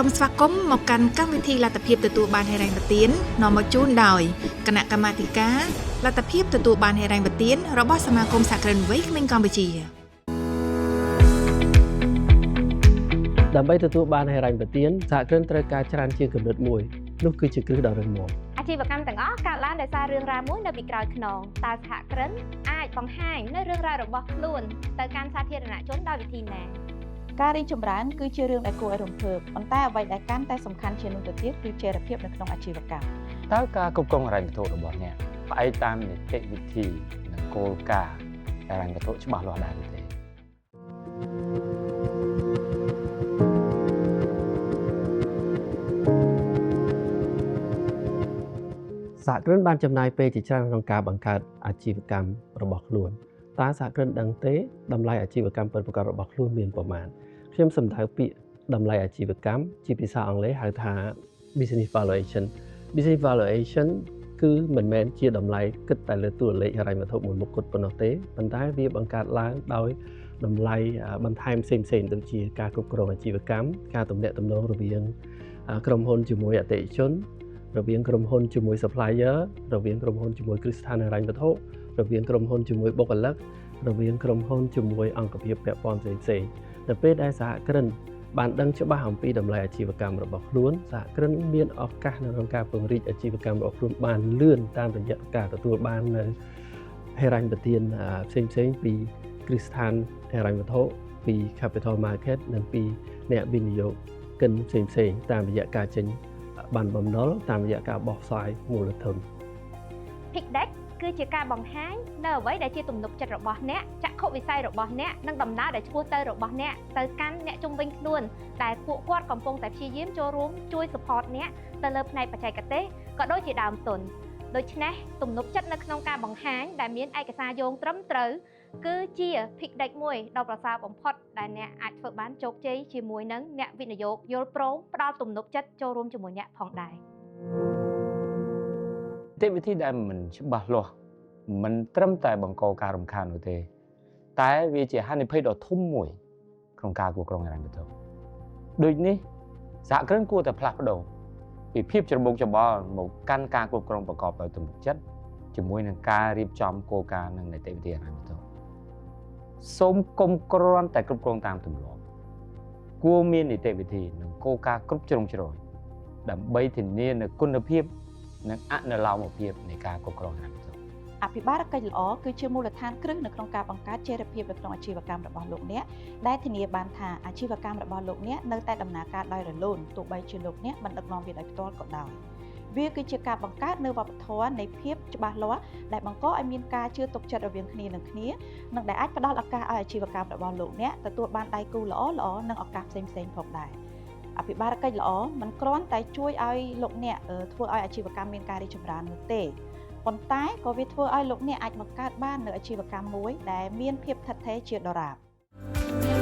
សូមស្វាគមន៍មកកាន់កម្មវិធីលទ្ធភាពទទួលបានហិរញ្ញប្បទាននាំមកជូនដោយគណៈកម្មាធិការលទ្ធភាពទទួលបានហិរញ្ញប្បទានរបស់សមាគមសហគ្រិនវ័យក្មេងកម្ពុជា ដើម្បីទទួលបានហិរញ្ញប្បទានសហគ្រិនត្រូវការច្រើនជាងគំនិតមួយនោះគឺជាគ្រឹះដ៏រឹងមាំ អាជីវកម្មទាំងអស់កើតឡើងដោយសាររឿងរ៉ាវមួយនៅពីក្រោយខ្នងតើសហគ្រិនអាចបង្ហាញនៅរឿងរ៉ាវរបស់ខ្លួនទៅកាន់សាធារណជនដោយវិធីណា ការរីកចម្រើនគឺជារឿងដែលគួរឲ្យរំភើបប៉ុន្តែអ្វីដែលកាន់តែសំខាន់ជាងនោះទៅទៀតគឺចីរភាពនៅក្នុងអាជីវកម្ម តើការគ្រប់គ្រងហិរញ្ញវត្ថុរបស់អ្នកផ្អែកតាមនីតិវិធីនិងគោលការណ៍ហិរញ្ញវត្ថុច្បាស់លាស់ដែរឬទេ សហគ្រិនបានចំណាយពេលជាច្រើនក្នុងការបង្កើតអាជីវកម្មរបស់ខ្លួនតើសហគ្រិនដឹងទេតម្លៃអាជីវកម្មពិតប្រាកដរបស់ខ្លួនមានប្រមាណខ្ញុំសំដៅពាក្យតម្លៃអាជីវកម្មជាភាសាអង់គ្លេសហៅថា business valuation។ Business valuation គឺមិនមែនជាតម្លៃគិតតែលើតួលេខហិរញ្ញវត្ថុមួយមុខគត់ប៉ុណ្ណោះទេប៉ុន្តែវាបង្កើតឡើងដោយតម្លៃបន្ថែមផ្សេងៗដូចជាការគ្រប់គ្រងអាជីវកម្មការទំនាក់ទំនងរវាងក្រុមហ៊ុនជាមួយអតិថិជន រវាងក្រុមហ៊ុនជាមួយ supplier រវាងក្រុមហ៊ុនជាមួយគ្រឹះស្ថានហិរញ្ញវត្ថុរវាងក្រុមហ៊ុនជាមួយបុគ្គលិករវាងក្រុមហ៊ុនជាមួយអង្គភាពពាក់ព័ន្ធផ្សេងៗនៅពេលដែលសហគ្រិនបានដឹងច្បាស់អំពីតម្លៃអាជីវកម្មរបស់ខ្លួនសហគ្រិនមានឱកាសនៅក្នុងការពង្រីកអាជីវកម្មរបស់ខ្លួនបានលឿនតាមរយៈការទទួលបាននៅហិរញ្ញប្បទានផ្សេងៗពីគ្រឹះស្ថានហិរញ្ញវត្ថុពី capital market និងពីអ្នកវិនិយោគិនផ្សេងៗតាមរយៈការចេញបានបំណុលតាមរយៈការបោះផ្សាយមូលធន Pitch Deck គឺជាការបង្ហាញនៅអ្វីដែលជាទំនុកចិត្តរបស់អ្នកចក្ខុវិស័យរបស់អ្នកនិងដំណើរដែលឆ្ពោះទៅរបស់អ្នកទៅកាន់អ្នកជុំវិញខ្លួនដែលពួកគាត់កំពុងតែព្យាយាមចូលរួមជួយ support អ្នកទៅលើផ្នែកបច្ចេកទេសក៏ដូចជាដើមទុនដូច្នេះទំនុកចិត្តនៅក្នុងការបង្ហាញដែលមានឯកសារយោងត្រឹមត្រូវគឺជា Pitch Deck មួយដ៏ប្រសើរបំផុតដែលអ្នកអាចធ្វើបានជោគជ័យជាមួយនឹងអ្នកវិនិយោគយល់ព្រមផ្ដល់ទំនុកចិត្តចូលរួមជាមួយអ្នកផងដែរ នីតិវិធីដែលមិនច្បាស់លាស់មិនត្រឹមតែបង្កការរំខាននោះទេ តែវាជាហានិភ័យដ៏ធំមួយក្នុងការគ្រប់គ្រងហិរញ្ញវត្ថុដូចនេះសហគ្រិនគួរតែផ្លាស់ប្ដូរពីភាពច្របូកច្របល់មកកាន់ការគ្រប់គ្រងប្រកបដោយទំនុកចិត្តជាមួយនឹងការរៀបចំគោលការណ៍និងនីតិវិធីហិរញ្ញវត្ថុសូមកុំគ្រាន់តែគ្រប់គ្រងតាមទម្លាប់គួរមាននីតិវិធីនិងគោលការណ៍គ្រប់ជ្រុងជ្រោយដើម្បីធានានូវគុណភាពនិងអនុលោមភាពនៃការគ្រប់គ្រងហិរញ្ញវត្ថុ អភិបាលកិច្ចល្អគឺជាមូលដ្ឋានគ្រឹះនៅក្នុងការបង្កើតចីរភាពនៅក្នុងអាជីវកម្មរបស់លោកអ្នកដែលធានាបានថាអាជីវកម្មរបស់លោកអ្នកនៅតែដំណើរការដោយរលូនទោះបីជាលោកអ្នកមិនដឹកនាំវាដោយផ្ទាល់ក៏ដោយវាគឺជាការបង្កើតនូវវប្បធម៌នៃភាពច្បាស់លាស់ដែលបង្កឲ្យមានការជឿទុកចិត្តរវាងគ្នានឹងគ្នានិងដែលអាចផ្ដល់ឱកាសឲ្យអាជីវកម្មរបស់លោកអ្នកទទួលបានដៃគូល្អៗនិងឱកាសផ្សេងៗផងដែរអភិបាលកិច្ចល្អមិនគ្រាន់តែជួយឲ្យលោកអ្នកធ្វើឲ្យអាជីវកម្មមានការរីកចម្រើននោះទេប៉ុន្តែក៏វាធ្វើឲ្យលោកអ្នកអាចបង្កើតបាននូវអាជីវកម្មមួយដែលមានភាពឋិតថេរជាដរាប។